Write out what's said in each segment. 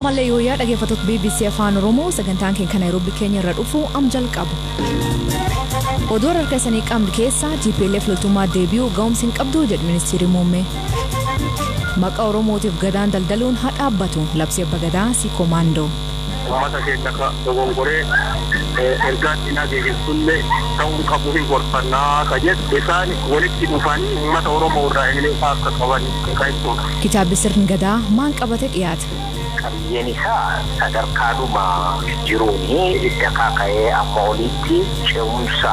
Mallee yooyaa dhaggeeffattoota BBC Afaan Oromoo, sagantaan keenya kan Naayiroobii keenya irra dhufu am jalqabu. Oduu harka isanii qabnu keessaa, TPLF loltummaa deebi'uu ga'umsi hin qabdu jedhu ministeerri muummee. Maqaa Oromootiif gadaan daldaluun haa dhaabbatu, labsii abba gadaa Siikomaandoo. Uummata keenya ka dogongoree ergaa diinaa geessullee ta'uu qabu hin gorfannaa ka jedhu, isaan walitti dhufanii uummata Oromoo irraa emilee akka qaban kan ibsudha. Kitaabbi sirni gadaa maan qabate dhiyaata? Qabiyyeen isaa sadarkaadhuma jiruuni dakaa ka'ee amma olitti ce'umsa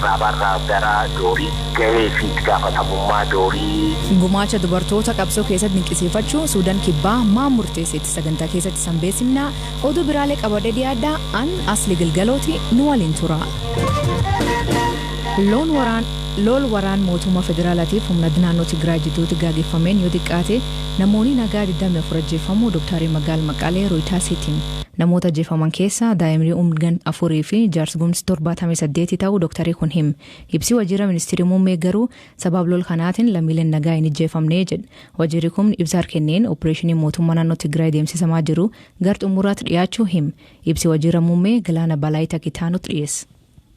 raabarraa gara doorii, gahee fi itti gaafatamummaa doorii. Gumaacha dubartoota qabsoo keessatti dinqisiifachuu Suudaan Kibbaa maan murteessetti? Sagantaa keessatti sanbeessimnaa. Oduu biraalee qabadhee dhiyaadhaa, an Asli Gilgalooti, nu waliin tura. Loon waraan Lool waraan mootummaa federaalaatiif humna naannoo Tigraay jidduutti gaggeeffameen yoo xiqqaate namoonni nagaa 24 ajjeefamuu Dooktarii Magaal Maqalee Rooyitaasiitiin. Namoota ajjeefaman keessaa daa'imni umriin 4 fi jaarsgumsi 78 ta'uu dooktarii kun him. Ibsi waajjira ministeerri muummee garuu sabab lol kanaatiin lammiileen nagaa hin ajjeefamne jedha. Waajjirri kun ibsa kenneen opereeshinii mootummaa naannoo Tigraay deemsisamaa jiru gara xumuraatti dhiyaachuu him. Ibsi waajjira muummee Galaana Balaayita Kitaanutti dhiyeessa.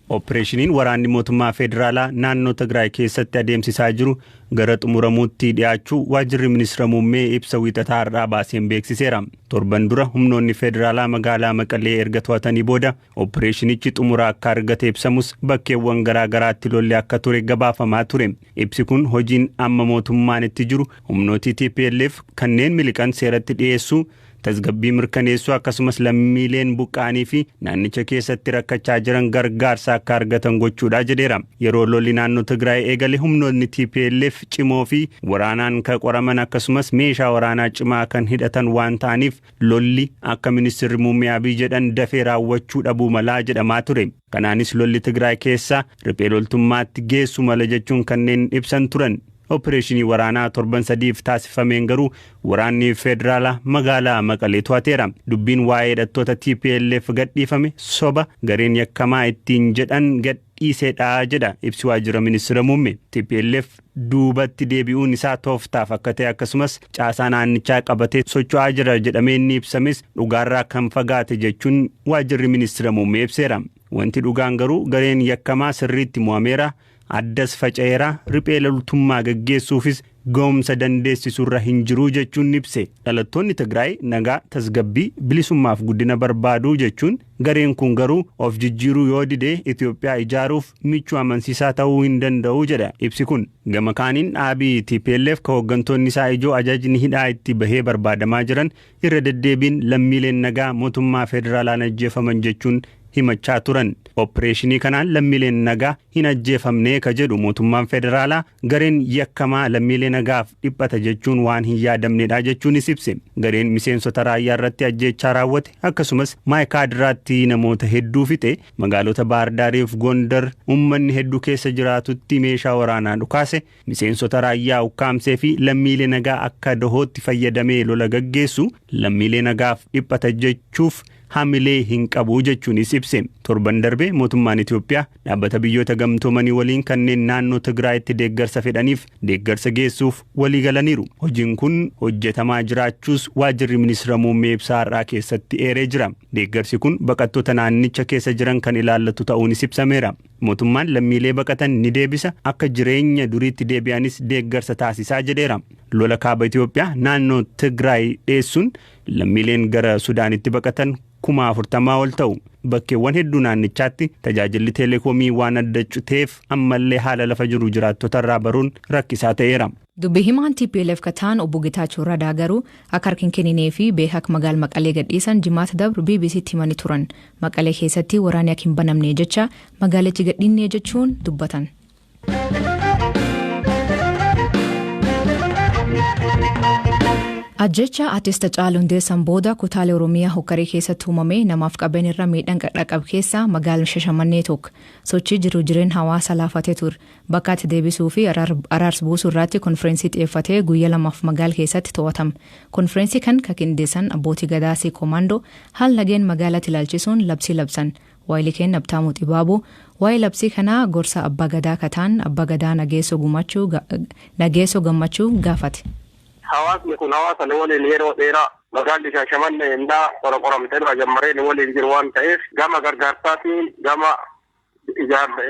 Opereeshiniin waraanni mootummaa federaalaa naannoo Tigraay keessatti adeemsisaa jiru gara xumuramuutti dhiyaachuu waajjirri ministeera muummee ibsa wiixataa har'aa baaseen beeksiseera. Torban dura humnoonni federaalaa magaalaa Maqalee erga to'atanii booda opereeshinichi xumura akka argate ibsamus, bakkeewwan garaa garaatti lolli akka ture gabaafamaa ture. Ibsi kun hojiin amma mootummaan itti jiru humnootii TPLF kanneen miliqan seeratti dhiyeessuu, tasgabbii mirkaneessuu, akkasumas lammiileen buqqa'anii fi naannicha keessatti rakkachaa jiran gargaarsa akka argatan gochuudha jedheera. Yeroo lolli naannoo Tigraay eegale humnoonni TPLF cimoo fi waraanaan kan qoraman, akkasumas meeshaa waraanaa cimaa kan hidhatan waan ta'aniif, lolli akka ministeerri muummee Abiy jedhan dafee raawwachuu dhabuu malaa jedhamaa ture. Kanaanis lolli Tigraay keessaa riphee loltummaatti geessu mala jechuun kanneen ibsan turan. Opereeshinii waraanaa torban 3f taasifameen garuu waraanni federaalaa magaalaa Maqalee to'ateera. Dubbiin waa'ee hidhattoota TPLF gadhiifame soba gareen yakkamaa ittiin jedhan gadhiisedha jedha ibsi waajjira ministeera muummee. TPLF duubatti deebi'uun isaa tooftaaf akka ta'e, akkasumas caasaa naannichaa qabatee socho'aa jira jedhamee inni ibsames dhugaarraa kan fagaate jechuun waajjirri ministeera muummee ibseera. Wanti dhugaan garuu gareen yakkamaa sirriitti mo'ameera. Addas faca'eera, riphee loltummaa gaggeessuufis ga'umsa dandeessisurra hin jiru jechuun ibse. Dhalattoonni Tigraay nagaa, tasgabbii, bilisummaaf guddina barbaadu jechuun, gareen kun garuu of jijjiiruu yoo dide Itoophiyaa ijaaruuf michuu amansiisaa ta'uu hin danda'u jedha ibsi kun. Gama kaaniin dhaabii TPLF ka hooggantoonni isaa ijoo ajajni hidhaa itti bahee barbaadamaa jiran irra deddeebiin lammiileen nagaa mootummaa federaalaan ajjeefaman jechuun himachaa turan. Opereeshinii kanaan lammiileen nagaa hin ajjeefamne ka jedhu mootummaan federaalaa, gareen yakkamaa lammiilee nagaaf dhiphata jechuun waan hin yaadamnedha jechuunis ibse. Gareen miseensota raayyaa irratti ajjeechaa raawwate, akkasumas Maayikaadiraatti namoota hedduu fixe, magaalota Baardaariif Gondar uummanni hedduu keessa jiraatutti meeshaa waraanaa dhukaase, miseensota raayyaa ukkaamsee fi lammiilee nagaa akka dahootti fayyadamee lola gaggeessu lammiilee nagaaf dhiphata jechuuf hamilee hin qabu jechuunis ibse. Torban darbe mootummaan Itoophiyaa dhaabbata biyyoota gamtoomanii waliin kanneen naannoo Tigraayitti deeggarsa fedhaniif deeggarsa geessuuf walii galaniiru. Hojiin kun hojjetamaa jiraachuus waajjirri ministeera muummee ibsaa har'aa keessatti eeree jira. Deeggarsi kun baqattoota naannicha keessa jiran kan ilaallatu ta'uunis ibsameera. Mootummaan lammiilee baqatan ni deebisa, akka jireenya duriitti deebi'anis deeggarsa taasisaa jedheera. Lola kaaba Itoophiyaa naannoo Tigraay dheessuun lammiileen gara Sudaanitti baqatan 40,000 ol ta'u. Bakkeewwan hedduu naannichaatti tajaajilli teelekoomii waan adda citeef ammallee haala lafa jiru jiraattota irraa baruun rakkisaa ta'eera. Dubbi himaan TPLF kataan obbo Getaachoo Radaa garuu akka harka hin kenninee fi beekaa magaala Maqalee gadhiisan jimaata dabru BBCtti himanii turan. Maqalee keessatti waraanni akka hin banamne jecha magaalichi gadhiinnee jechuun dubbatan. Ajjecha artist Haacaaluu Hundeessaan booda kutaalee Oromiyaa hokkarii keessatti uumame namaaf qabeen irra miidhaan qaqqabe keessaa magaalaan Shashamannee tokko. Sochii jiru jireen hawaasa laafatee ture. Bakka itti deebisuu fi araarsa buusuu irratti konfireensii xiyyeeffatee guyyaa 2f magaala keessatti to'atama. Konfireensii kan qindeessan abbootii gadaa Komaandoo haala nageen magaalatti ilaalchisuun labsii labsan. Waayilii keenya Abtaamuu Xibaabuu waa'ee labsii kanaa gorsa abbaa gadaa kataan abbaa gadaa Nageessoo Gammachuu gaafate. Hawaasni kun hawaasa waliin yeroo dheeraa Magaalli Shaashamannee innaa qoramtee irraa jammaree nu waliin jiru waan ta'eef, gama gargaarsaatiin, gama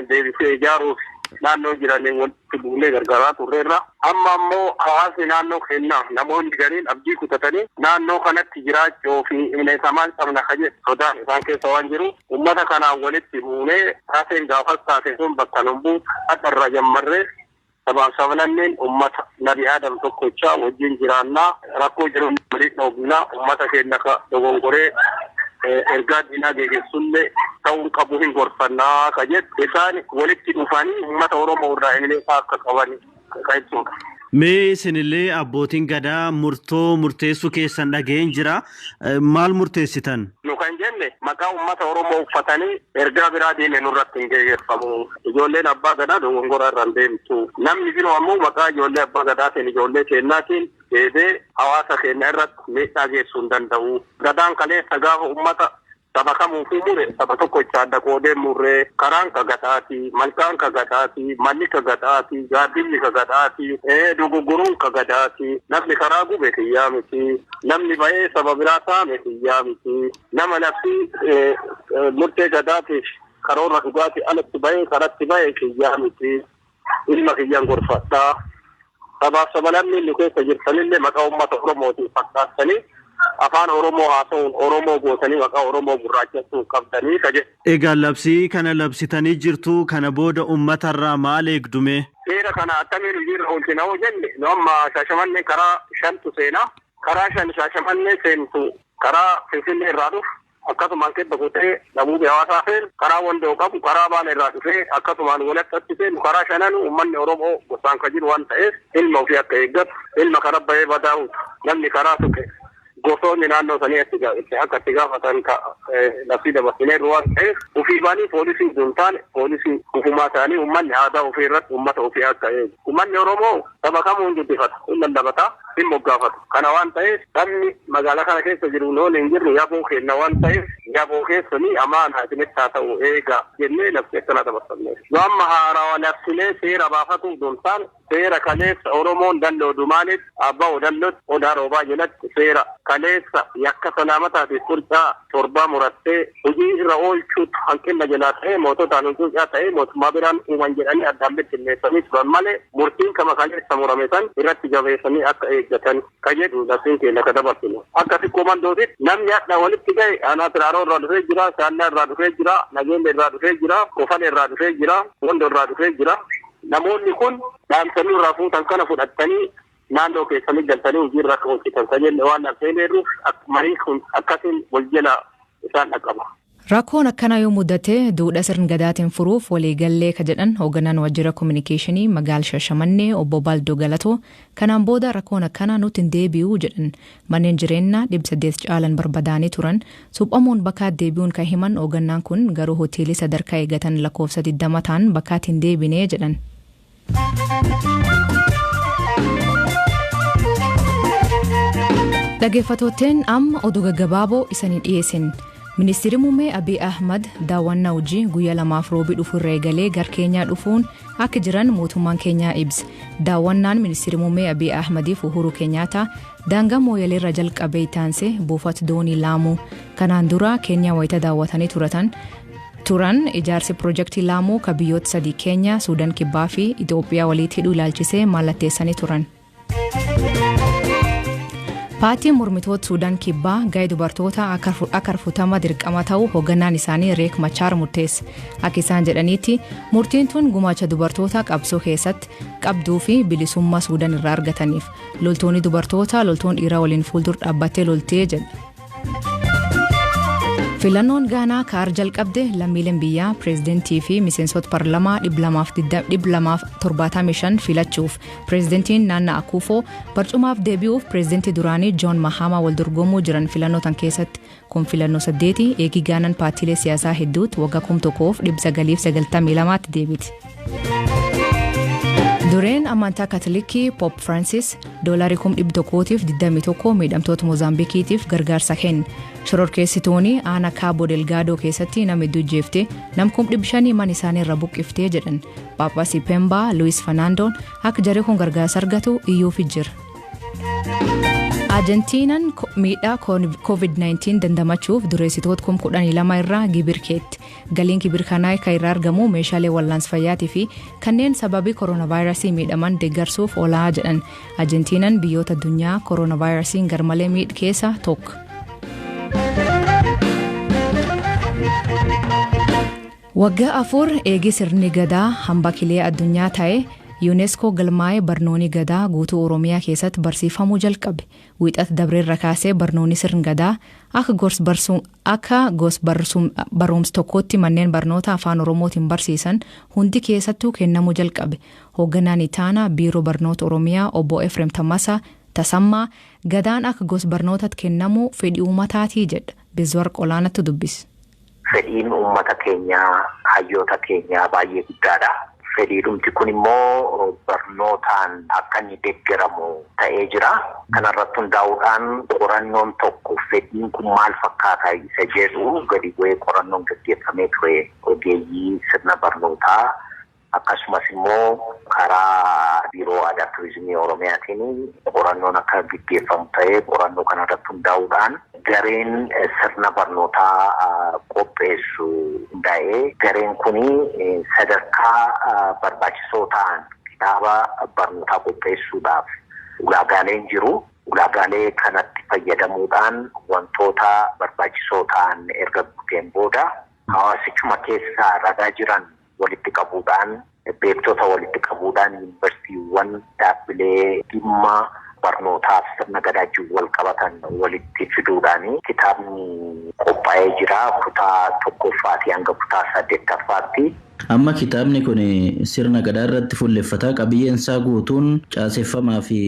deebisee ijaaruuf naannoo jiranii walitti buunee gargaaraa turreerra. Amma ammoo hawaasni naannoo keenyaa, namoonni gariin abdii kutatanii naannoo kanatti jiraachuu fi imneessamaan qabna ka jedhu sodaan isaan keessa waan jiru, uummata kanaan walitti buunee taateen gaafas taate sun bakka nun buutu. Hadha irraa jammarree sabaaf sablammeen uummata Nabi Aadam tokkochaa wajjin jiraannaa, rakkoo jiru waliin dhoofnaa, uummata keenya ka dogongoree ergaa diinaa geggeessullee ta'uu qabu hin gorfannaa ka jedhu, isaan walitti dhufanii uummata Oromoo irraa emineessaa akka qaban ka ibsudha. Mee isinillee abbootiin gadaa murtoo murteessuu keessan dhaga'een jira. Maal murteessitan? Nu kan jenne, maqaa uummata Oromoo uffatanii ergaa biraa diine nurratti hin geggeeffamu. Ijoolleen abbaa gadaa dogongora irra hin deemtu. Namni biroo ammoo maqaa ijoollee abbaa gadaatiin, ijoollee keennaatiin deebee hawaasa keenya irratti miidhaa geessuu hin danda'u. Gadaan kaleessa gaafa uummata saba kamuufuu mure saba tokkocha adda qoodee murree. Karaan ka gadaati, malkaan ka gadaati, manni ka gadaati, gaaddinni ka gadaati, dogoggoruun ka gadaati. Namni karaa gube kiyyaa miti. Namni ba'ee saba biraa saame kiyyaa miti. Nama nafsi murtee gadaatiif karoora dhugaatii alatti ba'ee karatti ba'ee kiyyaa miti. Ilma kiyyaan gorfadhaa. Sabaaf sabalamni nu keessa jirtanillee maqaa uummata Oromootiin fakkaattanii afaan Oromoo haasa'uun Oromoo gootanii maqaa Oromoo gurraachessuu qabdanii ka jedhu. Egaa labsii kana labsitanii jirtu, kana booda uummatarraa maal eegdume? Seera kana akkamiin hojiirra oolchina hoo jenne, nu amma Shaashamannee karaa shantu seenaa. Karaa shan Shaashamannee seentu, karaa Finfinnee irraa dhufu, akkasumaan kibba kutee Dabuubee hawaasaa seenu, karaa Wandoo qabu, karaa Baala irraa dhufee akkasumaan walitti seenu, karaa shananu uummanni Oromoo gosaan ka jiru waan ta'eef, ilma ofii akka eeggatu, ilma karaa bahee badaa'u, namni karaa tuqe gosoonni naannoo sanii akka itti gaafatan labsii dabarsineerru waan ta'eef, ofii baanii poolisii hin taane, poolisii ofumaa ta'anii uummanni aadaa ofii irratti uummata ofii akka eegu. Uummanni Oromoo saba kamuu hin guddifata, hin lallabata, hin moggaafatu. Kana waan ta'eef, sabni magaalaa kana keessa jiru loon hin jirru yaboo kenna waan ta'eef, yaboo keessanii amaanaa isinitti haa ta'u, eegaa jennee labsii akkana dabarfanne. Nu amma haarawaa labsilee seera baafatu hin taane, seera kaleessa Oromoon dalloo dumaanitti, abbaa odallotti, odaa roobaa jalatti seera kaleessa yakka salaamataatiif qurcaa torbaa murattee hojii irra oolchuutu hanqina jalaa ta'ee, moototaan huncuucaa ta'ee, mootummaa biraan uuman jedhanii addaan bittinneessanii turan malee, murtiin kama kaleessa murame san irratti jabeessanii akka eeggatan ka jedhu labsiin keenya ka dabarsinu. Akka sikkoo mandootitti namni hadha walitti gahe aanaa Siraaroo irraa dhufee jira, Shaallaa irraa dhufee jira, Nageenya irraa dhufee jira, Kofale irraa dhufee jira, Wondoo irraa dhufee jira. Namoonni kun dhaamsanii irraa fuutan kana fudhattanii naannoo keessanii galtanii hojii irra akka hojjetan kan jenne waan dhabseeneerruuf, marii kun akkasiin wal jala isaan dhaqqaba. Rakkoon akkanaa yoo mudate duudhaa sirna gadaatiin furuuf waliigallee ka jedhan hoogganaan waajjira kominikeeshinii magaala Shashamannee obbo Baldoo Galatoo, kanaan booda rakkoon akkanaa nutti hin deebi'u jedhan. Manneen jireenyaa 800 caalan barbadaanii turan suphamuun bakkaatti deebi'uun kan himan hoogganaan kun, garuu hoteelii sadarkaa eeggatan lakkoofsa 20 ta'an bakkaatti hin deebine jedhan. Dhaggeeffattootteen, amma oduu gaggabaaboo isanii dhiyeessin. Ministeerri muummee Abiy Ahmad daawwannaa hojii guyyaa 2f roobii dhufu irra eegalee gara Keenyaa dhufuun akka jiran mootummaan Keenyaa ibsa. Daawwannaan ministeerri muummee Abiy Ahmadiif Uhuru Keenyaataa daangaa Mooyalee irra jalqabee itti buufata doonii Laamuu. Kanaan dura Keenyaa wayita daawwatanii turan ijaarsi piroojeektii Laamuu ka biyyoota sadii, Keenyaa, Suudaan Kibbaa fi Itoophiyaa walitti hidhuu ilaalchisee mallatteessanii turan. Paartiin mormitoota Suudaan Kibbaa ga'ee dubartoota akka arfutama dirqama ta'u hoogganaan isaanii Reek Machaar murteesse. Akka isaan jedhanitti, murtiin tun gumaacha dubartoota qabsoo keessatti qabduu fi bilisummaa Suudaan irraa argataniif. Loltoonni dubartoota loltoon dhiiraa waliin fuuldura dhaabbattee loltee jedha. Filannoon Gaanaa kaar jalqabde lammiileen biyyaa pireezidentii fi miseensota paarlamaa 275 filachuuf. Pireezidentiin Naannaa Akuufoo barcumaaf deebi'uuf pireezidentii duraanii Joon Mahaamaa wal dorgomuu jiran filannoo tan keessatti. Kun filannoo saddeeti eegii Gaanaan paartiilee siyaasaa hedduutti waggaa 1992tti deebiti. Dureen amantaa Kaatolikii Pope Francis doolarii 121,000 miidhamtoota Moozaambikiitiif gargaarsa kenne. Shororkeessitoonni aanaa Kaaboo Delgaadoo keessatti nama hedduu jeeftee nam 500,000 mana isaanii irra buqqiftee jedhan. Paappaasii Pembaa Luis Fernandoon akka jarri kun gargaarsa argatu iyyuufi jira. Arjentiinaan miidhaa COVID-19 dandamachuuf dureessitoota 12,000 irraa gibir keetti. Galiin gibir kanaa kan irraa argamu meeshaalee wal'aansa fayyaatii fi kanneen sababii kooronaavaayirasii miidhaman deeggarsuuf oolaa jedhan. Arjentiinaan biyyoota addunyaa kooronaavaayirasiin garmalee miidhe keessaa tokko. Waggaa 4 eegi sirni gadaa hamba kilee addunyaa ta'e UNESCO galmaa'ee barnoonni gadaa guutuu Oromiyaa keessatti barsiifamuu jalqabe. Wiixata dabreerra kaasee barnoonni sirni gadaa akka gos barumsa tokkotti manneen barnoota afaan Oromootiin barsiisan hundi keessattuu kennamuu jalqabe. Hoogganaan Itaanaa Biiroo Barnoota Oromiyaa Obbo Efreem Tasammaa gadaan akka gos barnootatti kennamu fedhii uummataatii jedha. Bizwar Olaanatti dubbise. Fedhiin uummata keenyaa, hayyoota keenyaa baay'ee guddaadha. Fedhiidhumti kun immoo barnootaan akka inni deeggaramu ta'ee jira. Kanarratti hundaa'uudhaan qorannoon tokko fedhiin kun maal fakkaata isa jedhu gadi bu'ee qorannoon gaggeeffamee ture ogeeyyii sirna barnootaa akkasumas immoo karaa biiroo aadaa turizimii Oromiyaatiin qorannoon akka gaggeeffamu ta'ee qorannoo kanarratti hundaa'uudhaan gareen sirna barnootaa qopheessu hundaa'ee gareen kun sadarkaa barbaachisoo ta'an kitaaba barnootaa qopheessuudhaaf ulaagaaleen jiru. Ulaagaalee kanatti fayyadamuudhaan wantoota barbaachisoo ta'an erga guuteen booda hawaasichuma keessaa ragaa jiran walitti qabuudhaan beektota walitti qabuudhaan yuunivarsiitiiwwan dhaabbilee dhimma barnootaaf sirna gadaajiin wal qabatan walitti fiduudhaan kitaabni qophaa'ee jira kutaa tokkoffaatii hanga kutaa saddeettaffaatti. Amma kitaabni kun sirna gadaa irratti fuulleffata. Qabiyyeen isaa guutuun caaseffamaa fi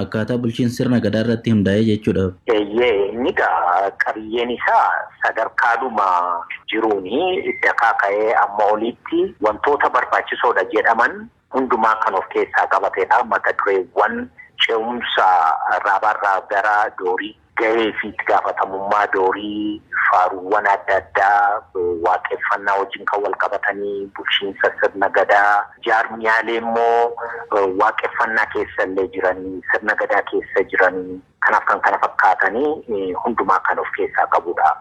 akkaataa bulchiinsa sirna gadaa irratti hundaa'ee jechuudha. Eeyyee, inni egaa qabiyyeen isaa sadarkaadhuma jiruuni dakaa ka'ee amma olitti wantoota barbaachisoodha jedhaman hundumaa kan of keessaa qabatedha. Mata dureewwan ce'umsa raabaarraa gara doorii gahee fi itti gaafatamummaa doorii faaruuwwan adda addaa waaqeffannaa wajjin kan wal qabatanii bulchiinsa sirna gadaa jaarmiyaalee immoo waaqeffannaa keessa illee jiranii sirna gadaa keessa jiranii kanaaf kan kana fakkaatanii hundumaa kan of keessaa qabudha.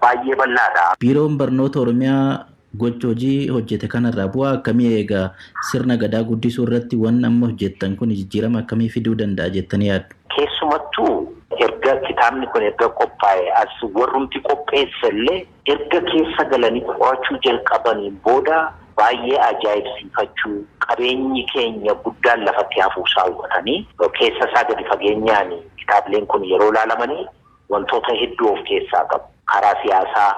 Baay'ee bal'aadha. Biiroon Barnoota Oromiyaa gocha hojii hojjete kanarraa bu'aa akkamii eega sirna gadaa guddisuu irratti waan amma hojjettan kun jijjiirama akkamii fiduu danda'a jettanii yaaddu? Keessumattuu erga kitaabni kun erga qophaa'e as warrumti qopheesse illee erga keessa galanii qorachuu jalqabaniin booda baay'ee ajaa'ibsiifachuu qabeenyi keenya guddaan lafatti hafuusaa hubatanii keessa isaa gadi fageenyaan kitaabileen kun yeroo ilaalamanii wantoota hedduu of keessaa qabu. Karaa siyaasaa,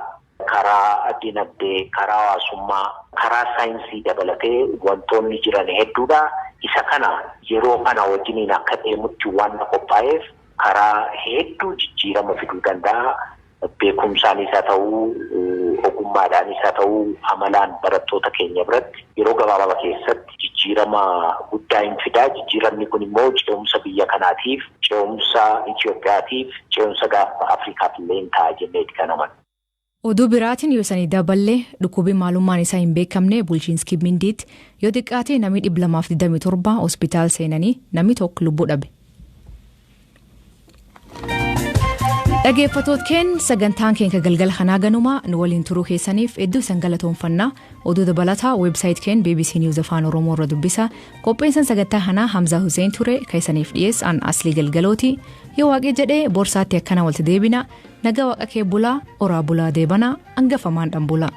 karaa dinagdee, karaa hawaasummaa, karaa saayinsii dabalatee wantoonni jiran hedduudha. Isa kana yeroo kana wajjiniin akka deemutti waan qophaa'eef karaa hedduu jijjiirama fiduu danda'a. Beekumsaanis haa ta'uu, ogummaadhaanis haa ta'uu, amalaan barattoota keenya biratti yeroo gabaabaa keessatti jijjiirama guddaa hin fidaa. Jijjiiramni kun immoo ce'umsa biyya kanaatiif, ce'umsa Itoophiyaatiif, ce'umsa gaafa Afrikaaf illee hin ta'a jenneeti kan amanu. Oduu biraatiin yoo sanii daballee dhukkubi maalummaan isaa hin beekamne bulchiinsi Kibindiitti yoo xiqqaate namni 227 hospitaal seenanii namni tokko lubbuu dhabe. Dhaggeeffattoota keenya sagantaan keenya galgala kanaa ganuma nu waliin turuu keessaniif hedduu isin galatoomfannaa. Oduu dabalataa weebsaayit keenya BBC News Afaan Oromoo irra dubbisa. Qopheessaan sagantaa kanaa Hamzaa Hussein ture kan isaniif dhiyeesse an Aslii Galgalooti. Yoo waaqee jedhee borsaatti akkana walitti deebina. Nagaa waaqa kee bulaa oraa bulaa deebanaa hangafamaan dhan bulaa.